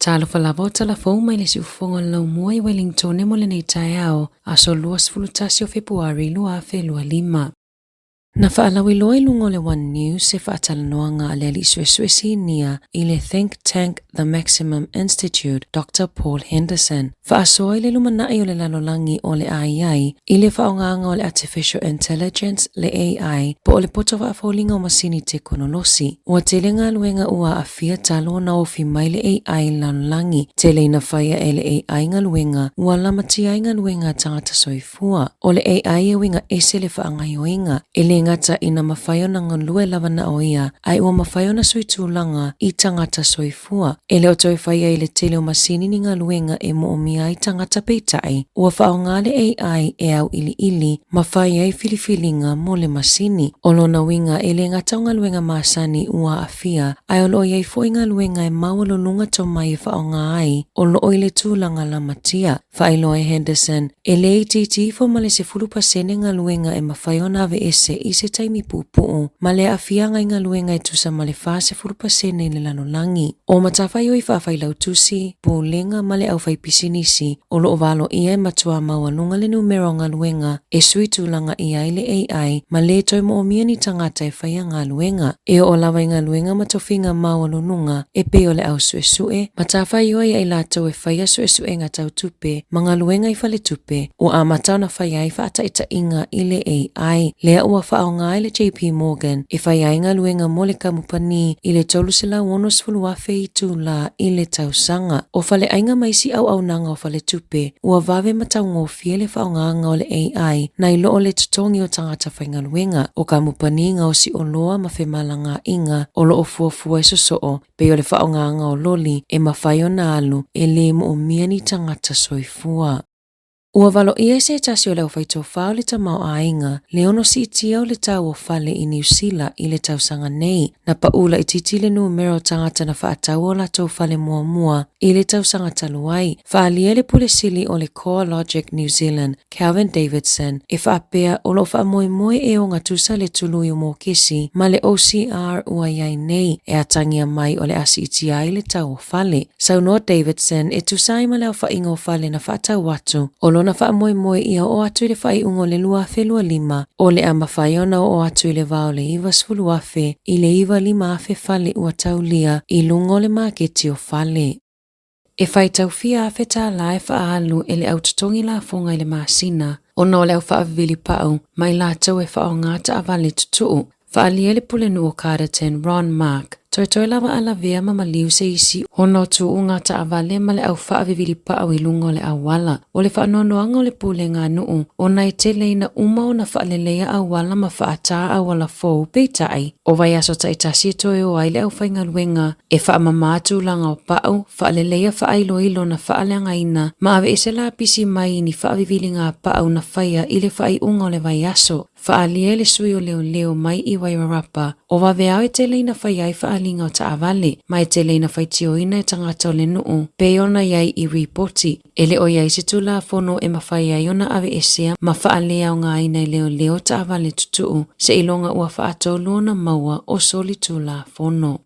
Talofa lava o tala fou mai le siufofoga o le laumua i Wellingtone mo lenei taeao, aso 21 o Fepuari 2025. Na faalauiloa i luga o le One News se faatalanoaga a le alii suesue sinia i le think tank The Maximum Institute, Doctor Paul Henderson, faasoa i le lumanai o le lalolagi o le a i ai i le faaaogaga o le Artificial Intelligence, le AI, po o le poto faafoliga o masini tekonolosi. Ua tele galuega ua aafia talu ona ofi mai le AI i le lalolagi, tele ina faia e le AI galuega ua lamatia ai galuega a tagata soifua. O le AI e uiga ese le faagaoioiga, e le gata ina mafai ona galue lava na o ia, ae ua mafai ona sui tulaga i tagata soifua. E le o toe faia i le tele o masini ni galuega e moomia ai tagata peitai, ua faaaoga le AI e auiliili ma fai ai filifiliga mo le masini. O lona uiga e le gata o galuega masani ua aafia, ae o lo o i ai foi galuega e maualuluga tomai e faaaoga ai o lo o i le tulaga lamatia. Faailoa e Henderson, e le itiiti ifo ma le 10% galuega e mafai ona aveese i se taimi puupuu ma le aafiaga i galuega e tusa ma le 40% i le lalolagi. O matafaioi faafailautusi, pulega ma le aufaipisinisi o lo o valoia e matua maualuga le numera o galuega e sui tulaga i ai le AI ma lē toe moomia ni tagata e faia galuega. E oo lava i galuega ma tofiga maualuluga e pei o le au suesue, matafaioi ai latou e faia suesuega tau tupe ma galuega i faletupe, ua amata ona faia ai faataitaiga i le AI, lea ua faaaoga ai le JP Morgan e faia ai galuega mo le kamupani i le 360,000 itulā i le tausaga. O faleaiga ma isi auaunaga o faletupe, ua vave ma taugofie le faaaogaga o le AI nai lo o le totogi o tagata faigaluega. O kamupani gaosi oloa ma femalagaaiga o lo o fuafua e sosoo pei o le faaaogaga o loli e mafai ona alu e le moomia ni tagata soifua. Ua valoia e se tasi o le aufaitofa o le tamaoaiga le ono siitia o le tau o fale i Niu Sila i le tausaga nei. Na pau laitiiti le numera o tagata na faatau o latou fale muamua i le tausaga talu ai. Faaalia le Pule Sili o le CoreLogic New Zealand, Calvin Davidson, e faapea o lo o faamoemoe e ogatusa le tului o mokesi ma le OCR ua i ai nei e atagia mai o le a siitia ai le tau o fale. Saunoa Davidson e tusa ai ma le aofaiga o fale na faatau atu, o lona faamoemoe ia oo atu i le faaiuga o le 2025, o le a mafai ona oo atu i le va o le 90,000 i le 95,000 fale ua taulia i luga o le maketi o fale. E faitau fia afe tālā e faaalu e le au totogi lafoga i le masina ona o le au faavivili pau ma i latou e faaaoga taavale tutuu. Faaalia le pulenuu o Carterton, Ron Mark, toetoe lava a lavea ma maliu se isi ona o tuuga taavale ma le au faavivili pau i luga o le auala. O le faanoanoaga o le pulega a nuu ona e tele ina uma ona faaleleia auala ma faatā auala fou, peitai, o vaiaso taitasi e toe o ai le aufaigaluega e faamamā tulaga o pau, faaleleia faailoilo na faaleagaina ma aveese lapisi mai i ni faaviviliga pau na faia i le faaiuga o le vaiaso. Faaalia e le sui o leoleo mai i Wairarapa, o vaveao e tele ina faia ai faaaliga o taavale, ma e tele ina faitioina e tagata o le nuu, pei ona i ai i ripoti, e le o i ai se tulafono e mafai ai ona aveesea ma faaleaogaina e leoleo taavale tutuu, seiloga ua faatolu ona maua o soli tulafono.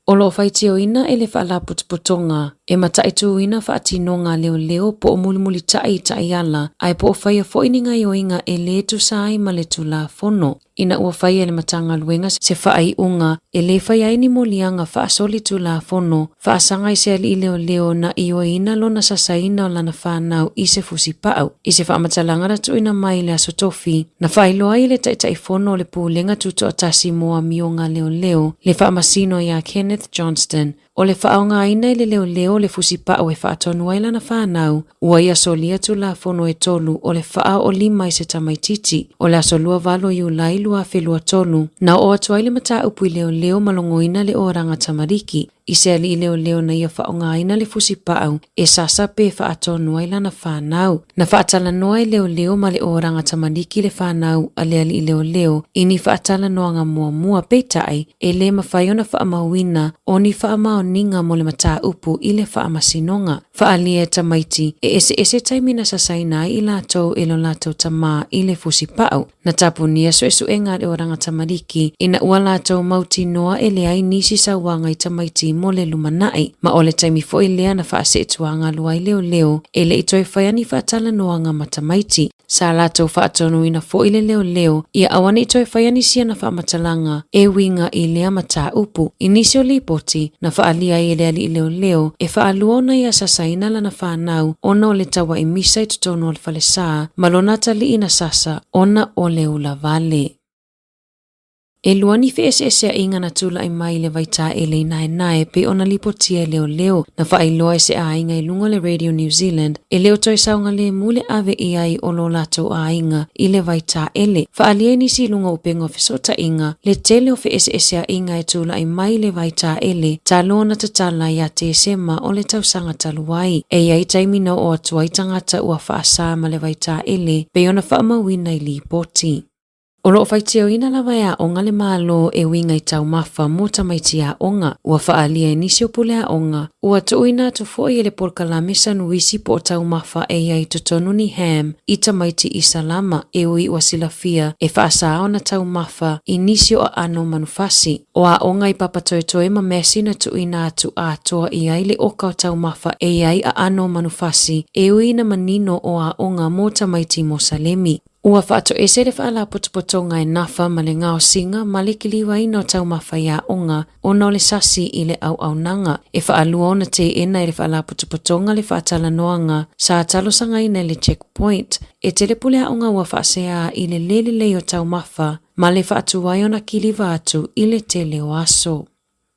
O lo o faitioina e le Faalapotopotoga e mataituina faatinoga a leoleo po o mulimulitai i taiala ae po o faia foi ni gaioiga e le tusa ai ma le Tulafono. Ina ua faia e le Matagaluega se faaiuga e le faia ai ni moliaga faasolitulafono, faasaga i se alii leoleo na ioeina lona sasaina o lana fanau i se fusipau. I se faamatalaga na tuuina mai i le Aso Tofi, na faailoa ai e le Taitaifono o le Pulega Tutoatasi mo Amioga Leoleo le Faamasino iā Kenneth Johnston, o le faaaogaina e le leoleo o le fusipau e faatonu ai lana fanau, ua ia solia Tulafono e tolu o le faaoolima i se tamaitiiti. O le aso 28 o Iulai 2023, na oo atu ai le mataupu i leoleo ma logoina le Oraga Tamariki, i se alii leoleo na ia faaaogaina le fusipau e sasa pe faatonu ai lana fanau. Na faatalanoa e leoleo ma le Oraga Tamariki le fanau a le alii leoleo i ni faatalanoaga muamua, peitai, e le mafai ona faamauina o ni faamaoniga. faamaoniga mo le mataupu i le faamasinoga. Faaalia e tamaiti, e eseese taimi na sasaina ai i latou e lo latou tamā i le fusipau. Na tapunia suesuega a le Oranga Tamariki ina ua latou mautinoa e leai nisi sauaga i tamaiti mo le lumanai, ma o le taimi foi lea na faaseetuagalu ai leoleo e le i toe faia ni faatalanoaga ma tamaiti. Sa latou faatonuina foi le leoleo ia aua ne i toe faia ni siana faamatalaga e uiga i lea mataupu. I nisi o lipoti na faaalia ai e le alii leoleo e faalua ona ia asasaina lana fanau ona o le tauai misa i totonu o le falesa ma lona atalii na sasa ona o le ulavale. E lua ni feeseeseaiga na tulai mai i le vaitaele i Naenae pei ona lipotia e leoleo na faailoa e se aiga i luga o le Radio New Zealand e le o toe saogalemu le ave i ai o lo latou aiga i le vaitaele. Faaalia i nisi i luga o upega o fesootaiga le tele o feeseeseaiga e tulai mai i le vaitaele talu ona tatala ia Tesema o le tausaga talu ai. E i ai taimi na oo atu ai tagata ua faasa ma le vaitaele pei ona faamauina i lipoti. O lo o faitioina lava e aoga le Malo e uiga i taumafa mo tamaiti aoga. Ua faaalia e nisi o pule aoga, ua tuuina atu foi e le polokalame sanuisi po o taumafa e i ai i totonu ni ham i tamaiti i Salama e ui ua silafia e faasa ona taumafa i nisi o aano manufasi. O aoga i Papatoetoe ma Massey na tuuina atu atoa i ai le oka o taumafa e i ai aano manufasi e ui ina manino o aoga mo tamaiti Mosalemi. Ua faatoese le Faalapotopotoga e nafa ma le gaosiga ma le kilivaina o taumafa i aoga ona o le sasi i le auaunaga. E faalua ona teena e le Faalapotopotoga le faatalanoaga sa talosagaina e le Checkpoint. E tele pule aoga ua faasea i le le lelei o taumafa ma le faatuai ona kiliva atu i le tele o aso.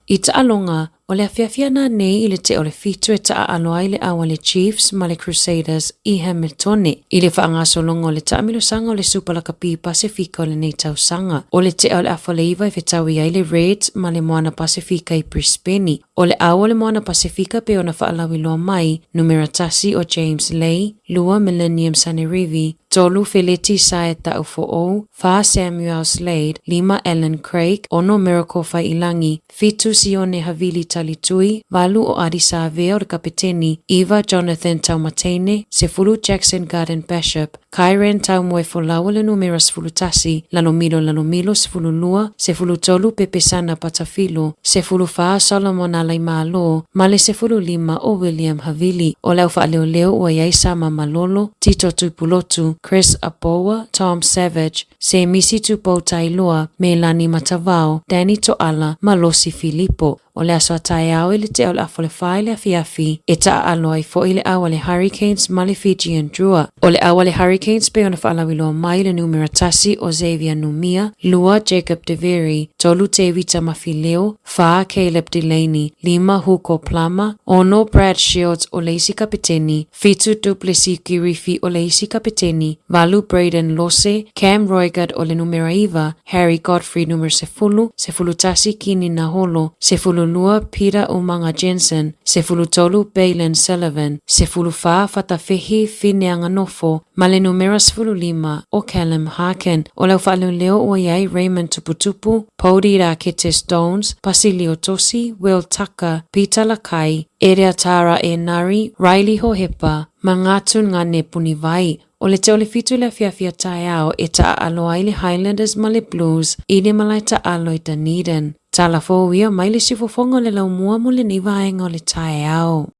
I taaloga, o le afiafi ana nei i le tea o le fitu e taaalo ai le au a le Chiefs ma le Crusaders i Hamiltone i le faagasologa o le taamilosaga o le Supa Lakapi Pasefika o lenei tausaga. O le tea o le afa le iva e fetaui ai le Reds ma le Moana Pasefika i Brisbane. O le au o le Moana Pasefika pei ona faalauiloa mai, numera tasi o James Lay, lua Millennium Sanerivi, tolu Feleti Sae Ta'ufo'ou, Whā Samuel Slade, lima Alan Craig, ono Miracle Faiilagi, fitu Sione Havili Talitui, valu o Adi Savea o le kapeteni, iva Jonathan Taumateine, sefulu Jackson Garden Bishop, Kyran Taumoefolau o le numera 11, Lalomilo Lalomilo 12, 13 Pepesana Patafilo, 14 Solomon Alaimalo, ma le 15 o William Havili. O le au faaleoleo ua i ai Sama Malolo, Tito Tuipulotu, Chris Apoua, Tom Savage, Semisi Tupou Tailoa, Melani Matavao, Danny Toala ma Losi Filipo. O le aso a taeao i le tea o le afa o le whā i le afiafi, e taaalo ai foi le au a le Hurricanes ma le Fijian Drua. O le au a le Hurricanes pei ona faalauiloa mai le numera tasi o Xavier Numia, lua Jacob DeVere, tolu Tevita Mafileo, whā Caleb Delaney, lima Hugo Plummer, ono Brad Shields o le isi kapeteni, fitu Du Plessis Kirifi o le isi kapeteni, valu Braden Lose, Cam Roigard o le numera iva, Harry Godfrey numera sefulu, 11 Kini Naholo, 12 Peter Umanga Jensen, 13 Bailyn Sullivan, 14 Fatafehi Fineanganofo, ma le numera 15 o Callum Harkin. O le au faaleoleo ua i ai Raymond Tuputupu, Podi Rakete Stones, Basilio Tosi, Will Tucker, Peter Lakai, Ereatara Enari, Riley Hohepa, ma Ngatun Ngane Punivai. O le tea o le fitu i le afiafi a taeao e taaalo ai le Highlanders ma le Blues i le malae taalo i Dunedin. Tala fou ia mai le siufofoga o le laumua mo lenei vaega o le taeao.